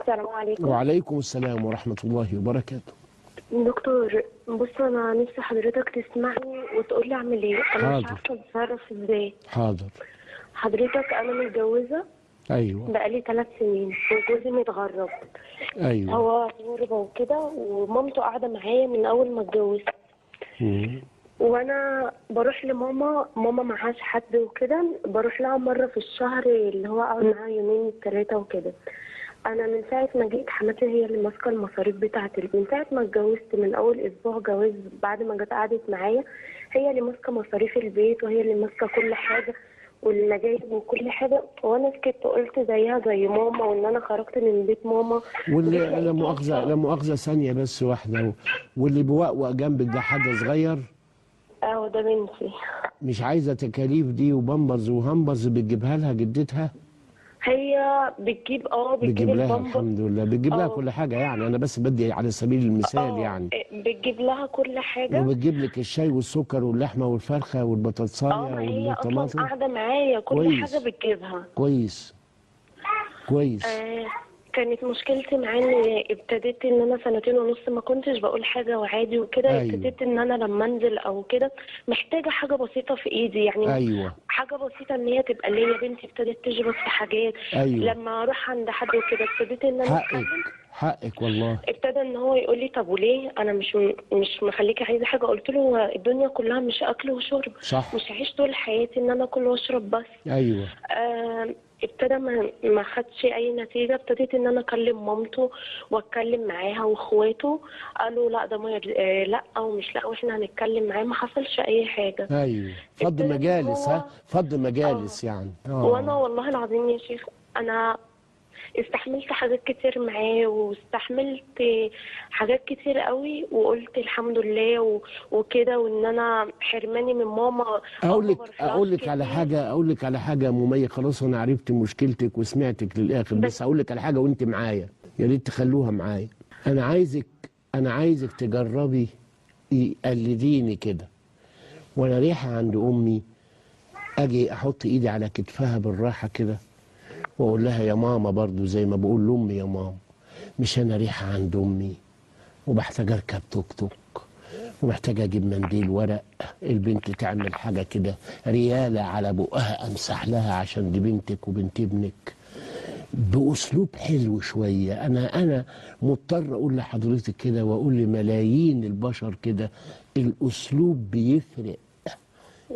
السلام عليكم. وعليكم السلام ورحمة الله وبركاته. دكتور بص، أنا نفسي حضرتك تسمعني وتقول لي أعمل إيه. أنا مش عارفة أتصرف إزاي. حاضر. حضرتك أنا متجوزة. أيوه. بقالي 3 سنين وجوزي متغرب. أيوه. هو في غربة وكده، ومامته قاعدة معايا من أول ما اتجوزت. وانا بروح لماما، ماما معهاش حد وكده، بروح لها مرة في الشهر اللي هو اقعد معاها يومين 3 وكده. انا من ساعة ما جيت حماتي هي اللي ماسكه المصاريف بتاعتي، من ساعة ما اتجوزت، من اول اسبوع جواز بعد ما جت قعدت معايا هي اللي ماسكه مصاريف البيت، وهي اللي ماسكه كل حاجة والمجايب وكل حاجة. وانا سكت قلت زيها زي ماما، وان انا خرجت من بيت ماما. واللي لا مؤاخذة، لا مؤاخذة ثانية بس واحدة، واللي بوقوق جنبك ده حد صغير؟ اه ده بنتي. مش عايزه تكاليف دي وبامبرز وهامبرز بتجيبها لها جدتها؟ هي بتجيب، بتجيب لها الحمد لله، بتجيب لها كل حاجة يعني. انا بس بدي على سبيل المثال يعني بتجيب لها كل حاجة، وبتجيب لك الشاي والسكر واللحمة والفرخه والبطاطسايه والطماطم. هي اصلا قاعدة معايا كل كويس. حاجة بتجيبها كويس كويس. كانت مشكلتي معاه ان ابتديت ان انا 2.5 سنين ما كنتش بقول حاجة وعادي وكده. أيوة. ابتديت ان انا لما انزل او كده محتاجه حاجة بسيطة في ايدي يعني. أيوة. حاجة بسيطة ان هي تبقى ليا. بنتي ابتدت تشبط في حاجات. أيوة. لما اروح عند حد وكده ابتديت ان انا حقك حقك والله. ابتدى ان هو يقول لي طب وليه انا مش مخليكي عايزه حاجة؟ قلت له الدنيا كلها مش اكل وشرب. صح. مش هعيش طول حياتي ان انا اكل واشرب بس. ايوه. ابتدى ما خدش اي نتيجة. ابتديت ان انا اكلم مامته واتكلم معاها واخواته، قالوا لا ده ما لا ومش لا واحنا هنتكلم معاه. ما حصلش اي حاجة. ايوه. فض مجالس. ها، فض مجالس يعني. وانا والله العظيم يا شيخ انا استحملت حاجات كتير معاه، واستحملت حاجات كتير قوي، وقلت الحمد لله وكده، وان انا حرماني من ماما. اقول لك على حاجة، اقول لك على حاجة يا ممية. خلاص انا عرفت مشكلتك وسمعتك للاخر، بس اقول لك على حاجة وانت معايا، يا ريت تخلوها معايا. انا عايزك تجربي قلديني كده. وانا رايحة عند امي اجي احط ايدي على كتفها بالراحة كده واقول لها يا ماما، برضو زي ما بقول لامي يا ماما، مش انا ريحه عند امي وبحتاج اركب توك توك ومحتاج اجيب منديل ورق، البنت تعمل حاجة كده رياله على بقها امسح لها عشان دي بنتك وبنت ابنك، باسلوب حلو شوية. انا مضطر اقول لحضرتك كده واقول لملايين البشر كده، الاسلوب بيفرق.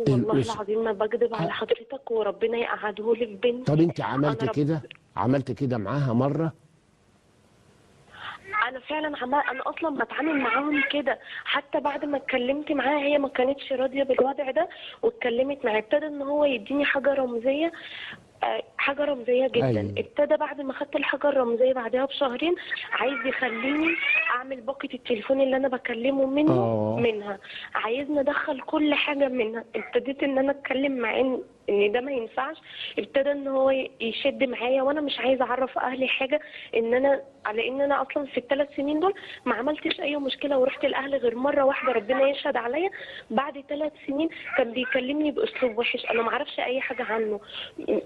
والله العظيم ما بكذب على حضرتك، وربنا يقعده لي في بنتي. طب انت عملت كده؟ عملت كده معاها مرة؟ انا فعلا انا اصلا بتعامل معاهم كده، حتى بعد ما اتكلمت معاها هي ما كانتش راضية بالوضع ده، واتكلمت معاه. ابتدى ان هو يديني حاجة رمزية، حاجة رمزية جدا. أيوة. ابتدى بعد ما خدت الحاجة الرمزية بعدها بشهرين عايز يخليني اعمل باقه التليفون اللي انا بكلمه منه. منها عايزني ادخل كل حاجة منها. ابتديت ان انا اتكلم معاه ان ده ما ينفعش. ابتدى ان هو يشد معايا، وانا مش عايزه اعرف اهلي حاجة، ان انا على ان انا اصلا في ال3 سنين دول ما عملتش اي مشكلة ورحت لاهلي غير مرة واحدة، ربنا يشهد عليا. بعد 3 سنين كان بيكلمني باسلوب وحش، انا ما اعرفش اي حاجة عنه.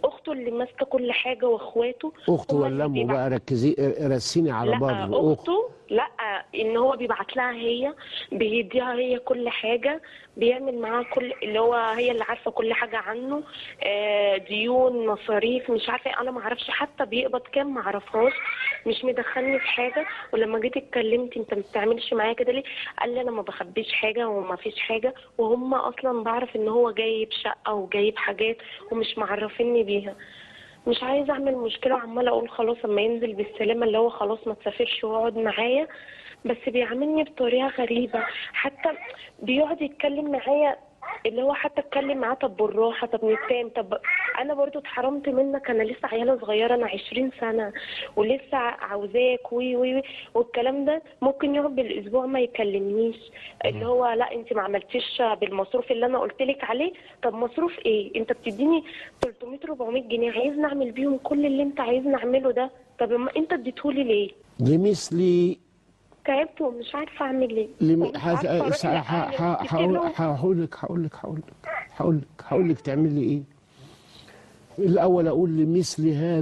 اخته اللي ماسكه كل حاجة واخواته. اخته ولا امه بقى؟ ركزي، رسيني على بر. اخته لا، ان هو بيبعت لها، هي بيديها هي كل حاجة، بيعمل معاها كل اللي هو، هي اللي عارفه كل حاجة عنه. ديون، مصاريف، مش عارفه، انا ما اعرفش حتى بيقبض كام، ما اعرفهاش، مش مدخلني في حاجة. ولما جيت اتكلمت انت ما بتعملش معايا كده ليه؟ قال لي انا ما بخبيش حاجة وما فيش حاجة، وهم اصلا بعرف ان هو جايب شقه وجايب حاجات ومش معرفيني بيها. مش عايزه اعمل مشكلة، وعماله اقول خلاص اما ينزل بالسلامة، اللي هو خلاص ما تسافرش واقعد معايا، بس بيعاملني بطريقة غريبة. حتى بيقعد يتكلم معايا اللي هو حتى اتكلم معاه طب بالراحة، طب نتفاهم، طب انا برضو اتحرمت منك، انا لسه عياله صغيرة، انا 20 سنة ولسه عاوزاك وي وي والكلام ده. ممكن يقعد بالاسبوع ما يكلمنيش، اللي هو لا انت ما عملتيش بالمصروف اللي انا قلت لك عليه. طب مصروف ايه؟ انت بتديني 300 400 جنيه عايزني اعمل بيهم كل اللي انت عايزني اعمله ده؟ طب ما انت اديتهولي ليه؟ لمثلي تعبت ومش عارفه اعمل ايه. هقول لك تعملي ايه. الاول اقول لمثل هذا